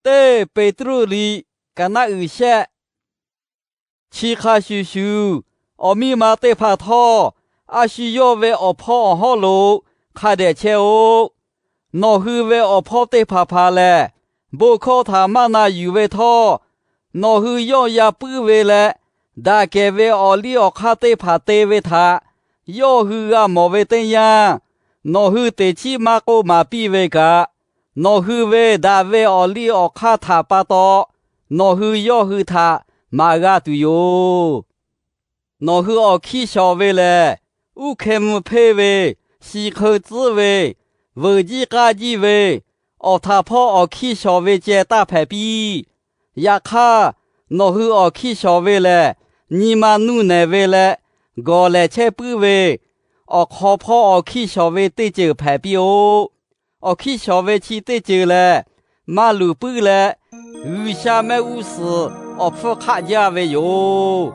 teˇ Peˍtruˆ liꞈ kaꞈ naˆ uiˍ shehˆ. Chi hk'a shuˍ shuˍ, awˬ miˇ ma teˇ hpaˍ htawˇ, a shu yawˇ ve awˬ hpawˇ awˬ hawˉ lo hk'a dehꞈ chehˇ-oˆ. Nawˬ hui ve awˬ hpawˇ teˇ hpaˍ hpaˍ lehˬ, bon hkawˇ htaꞈ maˇ na yuˬ ve htawˇ, nawˬ hui yawˆ yan puiˉ ve leh daꞈ kehˬ ve awˬ liˇ awˬ hk'aˇ teˇ hpaˍ te ve htaꞈ yawˇ hui g'a mawˬ ve teˇ yanˇ, nawˬ hui teꞈ chiˉ maˇ k'oˆ maˍ piˇ ve kaꞈ, nawˬ hui ve daꞈ ve awˬ liˇ awˬ hk'aˇ htaꞈ pa taw, nawˬ hui yawˇ hui htaꞈ maˍ g'a tuˬ yoˬ. Nawˬ hui awˬ hkiˇ shawˍ ve lehˬ, uˉ hkeh mvuh hpeˇ ve, shi hk'eun tcuhˉ ve, veuˬ jiˇ k'aˇ jiˇ ve, awˬ htaꞈ hpawˇ awˬ hkiˇ shawˍ ve ceh taˇ hpehꞈ piˇ. Yaꞈ hk'aˇ, nawˬ hui awˬ hkiˇ shawˍ ve lehˬ, nyi ma nuˇ nehˬ ve leh gawˬ lehˍ chehˇ puiˉ ve, awˬ hk'aw hpawˇ awˬ hkiˇ shawˍ ve teˇ ceuˬ hpehꞈ piˇ-oˆ. Awˬ hkiˇ shawˍ ve chi teˇ ceuˬ lehˬ, maˇ luˬ puiˉ leh G'uiˬsha mehˆ g'uˇ suhˍ awˬ hpfuhˇ hk'aˆ jaˇ ve yoˬ.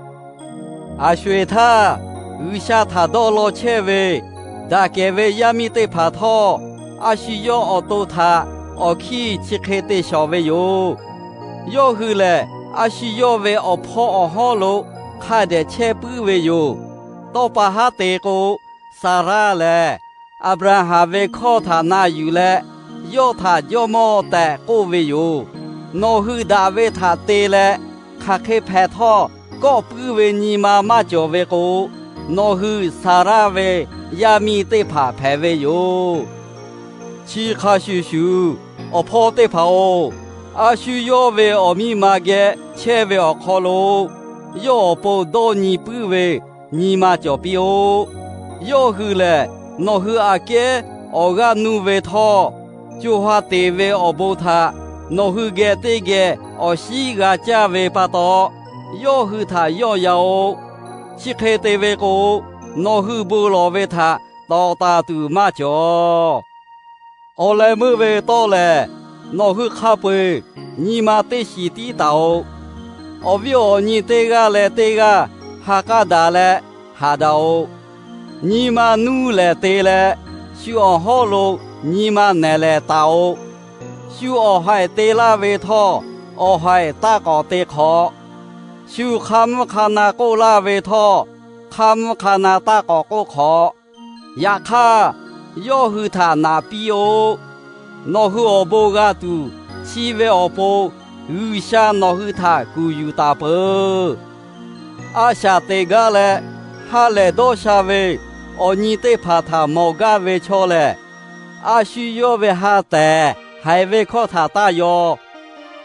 Aˬ sho-eˬ htaˇ, G'uiˬsha htaꞈ dawˇ law chehˇ ve daꞈ kehˬ ve yaˇ miˇ teˇ hpaˍ htawˇ, a shu yawˇ awˬ to htaꞈ awˬ hkiˇ chi hk'e te shawˍ ve yoˬ. Yawˇ hui lehˬ, a shu yawˇ ve awˬ hpawˇ awˬ hawˉ lo hk'a dehꞈ chehˇ puiˉ ve yoˬ. Tawˇ pa haˉ te k'o, Saˍraˆ lehˬ Aˍbraˍhanˍ ve hkawˇ htaꞈ na yuˬ leh, yawˇ htaꞈ jawˇmawˇ tehꞈ k'oˆ ve yoˬ. Nawˬ hui daꞈ ve htaꞈ te leh hk'aˬ hk'e hpehꞈ htawˇ, kawˆ puiˉ ve nyi ma maˇ cawˬ ve k'o, nawˬ hui Saˍraˆ ve yaˇ miˇ teˇ hpaˍ hpehꞈ ve yoˬ. Chi hk'a shuˍ shuˍ, awˬ hpawˇ teˇ hpaˍ-oˬ, a shu yawˇ ve awˬ miˇ ma geh chehˇ ve awˬ hk'aw lo, yawˇ awˬ pon dawˇ nyi puiˉ ve nyi ma cawˬ piˇ-oˆ. Yawˇ hui lehˬ, nawˬ hui aꞈ kehˉ awˬ g'aˇ nuˇ ve htawˇ, co ha teꞈ ve awˬ bon htaꞈ nawˬ hui geh teˇ geh awˬ shinˉ g'a caˇ ve pa taw, yawˇ hui htaꞈ yawˆ yan-oˆ. Chi hk'e te ve k'o, nawˬ hui bon lawˬ ve htaꞈ tawˍ taˍ tuˬ maˇ cawˬ. Awˬ leh meuˇ ve tawˇ lehˬ, nawˬ hui hk'a peu-eˬ nyi ma teˇ shiˍ tiˉ taˍ-oꞈ. Awˬ viˉ awˬ nyi teˇ g'aˇ leh teˇ g'aˇ ha k'aˇ daꞈ leh haꞈ daꞈ-oꞈ. Nyi ma nuˇ lehˍ te leh, shu awˬ hawˉ lo nyi ma nehˬ lehˍ taˍ-oꞈ. Shu awˬ haiˬ te laˇ ve htawˇ, awˬ haiˬ taˇ k'awꞈ te hk'awꞈ. Shu hk'a mvuhˇ hk'a na k'oˆ laˇ ve htawˇ, hk'a mvuhˇ hk'a na taˇ k'awꞈ k'oˆ hk'awꞈ. Yaꞈ hk'aˇ, yawˇ hui htaꞈ naꞈ piˇ-oˆ. Nawˬ hui awˬ bon g'a tuˬ, chi ve awˬ pon G'uiˬsha nawˬ hui htaꞈ kuˬ yuˬ taˍ peuˬ. A shaꞈ teꞈ gaˇ leh ha lehˬ dawˇ sha ve awˬ nyi teˇ hpaˍ htaꞈ mawˬ gaˇ ve chaw lehˬ, a shu yawˇ ve ha tehˬ haiˬ ve hkawˇ htaꞈ taˇ yaw.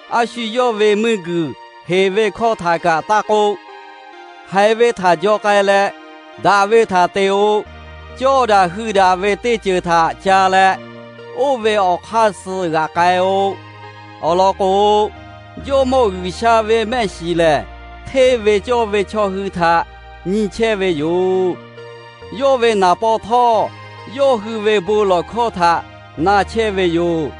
A shu yawˇ ve meuˇ guiˬ heˍ ve hkawˇ htaꞈ kaꞈ taˇ k'oˆ. Haiˬ ve htaꞈ jaw k'ai leh, daꞈ ve htaꞈ te-o. Cawˇ daꞈ hui daꞈ ve teˇ ceuˬ htaꞈ ca leh, oˇ ve awˬ hk'aˇ suh g'aꞈ k'ai-o. Awˬ lawn k'o, Jawˇmawˇ G'uiˬsha ve mehˆ shiˍ lehˬ, hteˇ ve cawˇ ve chaw hui htaꞈ nyi chehˇ ve yoˬ. Yawˇ ve naˍ paw htawˇ, yawˇ hui ve bon lawˬ hkawˇ htaꞈ na chehˇ ve yoˬ.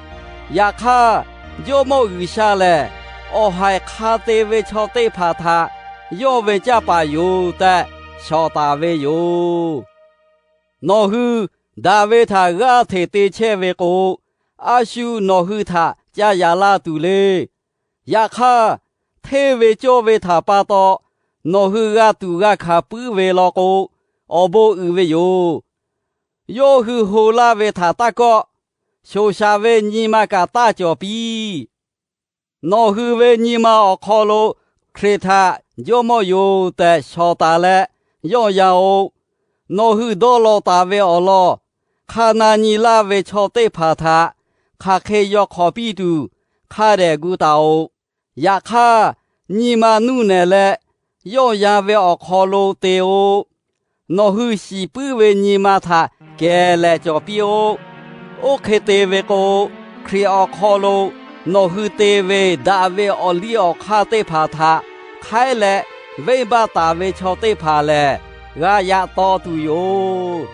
Yaꞈ hk'aˇ, Jawˇmawˇ G'uiˬsha lehˬ, awˬ haiˬ hk'a te ve chaw teˇ hpaˍ htaꞈ yawˇ ve canˇ paˍ yoˬ tehꞈ shawˍ taˍ ve yoˬ. Nawˬ hui daꞈ ve htaꞈ g'aˇ hteꞈ te chehˇ ve k'o, a shu nawˬ hui htaꞈ ca yaꞈ la tuˬ le. Yaꞈ hk'aˇ, hteˇ ve cawˇ ve htaꞈ pa taw nawˬ hui g'a tuˬ g'a hkanˍ puiˉ ve law k'o, awˬ bon uiˍ ve yoˬ. Yawˇ hui ho laˇ ve htaꞈ taˇ kawˆ. Shoˍ shaˍ ve nyi ma kaꞈ taˇ cawˬ piˇ. Nawˬ hui ve nyi ma awˬ hk'aw lo Hkriꞈ htaꞈ Jawˇmawˇ yoˬ tehꞈ shawˍ taˍ leh yawˆ yan-oꞈ. Nawˬ hui dawˇ law taˍ ve awˬ lawn hk'a na nyi laˇ ve chaw teˇ hpaˍ htaꞈ hk'aˬ hk'e yaw hk'awꞈ piˇ tuˬ hk'a dehꞈ gu taˍ-oꞈ. Yaꞈ hk'aˇ, nyi ma nuˇ nehˬ leh yawˆ yan ve awˬ hk'aw lo te-o. Nawˬ hui shiˍ puiˉ ve nyi ma htaꞈ kehˬ lehˍ cawˬ piˇ-oˆ. Oˇ hk'e te ve k'o, Hkriꞈ awˬ hk'aw lo nawˬ hui te ve daꞈ ve awˬ liˇ awˬ hk'aˇ teˇ hpaˍ htaꞈ hk'aiˉ leh venˇbaˆ taˍ ve chaw teˇ hpaˍ lehˬ, g'a yaꞈ taw tuˬ yoˬ.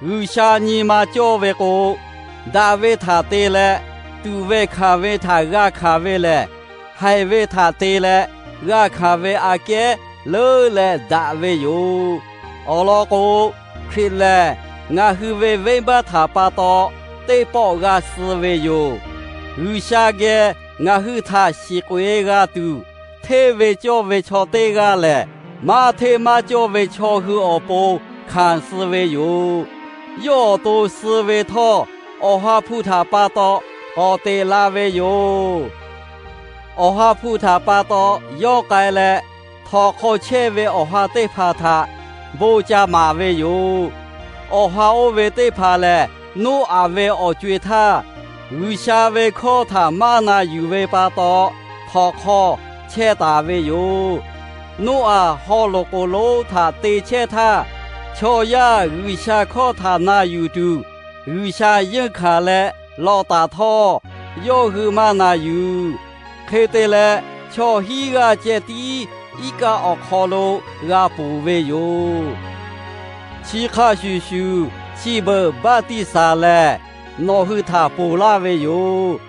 G'uiˬsha nyi ma cawˇ ve k'o, daꞈ ve htaꞈ te leh tuꞈ ve hkanˍ ve htaꞈ g'a hkanˍ ve lehˬ, haiˬ ve htaꞈ te leh g'a hkanˍ ve aꞈ kehˉ leuˉ leh daꞈ ve yoˬ. Awˬ lawn k'o, Hkriꞈ lehˬ ngaˬ hui ve venˇbaˆ htaꞈ pa taw teˇ pawˆ g'a suh ve yoˬ. G'uiˬsha geh ngaˬ hui htaꞈ shiˍ k'oꞈ-e g'a tuˬ, hteˇ ve cawˇ ve chaw teˇ g'aˇ lehˬ, maˇ hteˇ maˇ cawˇ ve chaw hui awˬ pon hkanˍ suh ve yoˬ. Yawˇ awˬ to suh ve htawˇ, Awˬ ha hpu htaꞈ pa taw k'awꞈ teꞈ la ve yoˬ. Awˬ ha hpu htaꞈ pa taw yawˇ k'ai leh, htawnˍ hk'aw chehˇ ve awˬ ha teˇ hpaˍ htaꞈ bon ca maˍ ve yoˬ. Awˬ ha oˇ ve teˇ hpaˍ lehˬ, Noˉaꞈ ve awˬ co-e htaˇ, G'uiˬsha ve hkawˇ htaꞈ maˇ na yuˬ ve pa taw, htawnˍ hk'aw chehˇ taˍ ve yoˬ. Noˉaꞈ haw loꞈ k'oˍ lonˉ htaꞈ te chehˇ htaˇ, chaw yaˇ G'uiˬsha hkawˇ htaꞈ na yuˬ tuˬ, G'uiˬsha yeunˇ hkanˍ leh lawꞈ taˍ htawˇ, yawˇ hui maˇ na yuˬ. Hk'e te leh, chaw hiˉ g'aˇ ceh tiˉ iˉ kaˆ awˬ hk'aw lo g'a ponˬ ve yoˬ. Chi hk'a shuˍ shuˍ, chi beuꞈ baˆtiˆsaˬ lehˬ, nawˬ hui htaꞈ ponˬ laˇ ve yoˬ.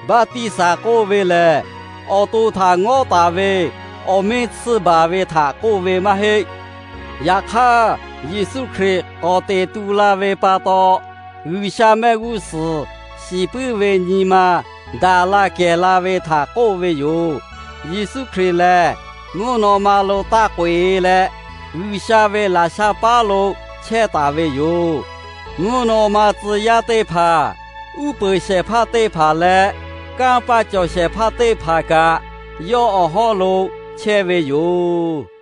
Baˆtiˆsaˬ k'oˆ ve lehˬ, awˬ to htaꞈ ngawˉ taˍ ve awˬ miˇ tsuhˇ baˬ ve htaꞈ k'oˆ ve maˇ heˆ. Yaꞈ hk'aˇ, Yeˍsuˆ Hkriꞈ k'awꞈ teꞈ tu la ve pa taw, G'uiˬsha mehˆ g'uˇ suhˍ shiˍ puiˉ ve nyi ma daꞈ la kehˬ la ve htaꞈ k'oˆ ve yoˬ. Yeˍsuˆ Hkriꞈ lehˬ, mvuhˇ naw ma lo taˇ k'oꞈ-e leh, G'uiˬsha ve laꞈ sha paˉ lo chehˇ taˍ ve yoˬ. Mvuhˇ naw ma tcuh yaˇ teˇ hpaˍ, uˉ peunˍ shehˍ hpaˇ teˇ hpaˍ leh, kanˇ paˆ cawˬ shehˍ hpaˇ teˇ hpaˍ kaꞈ, yawˇ awˬ hawˉ lo chehˇ ve yoˬ.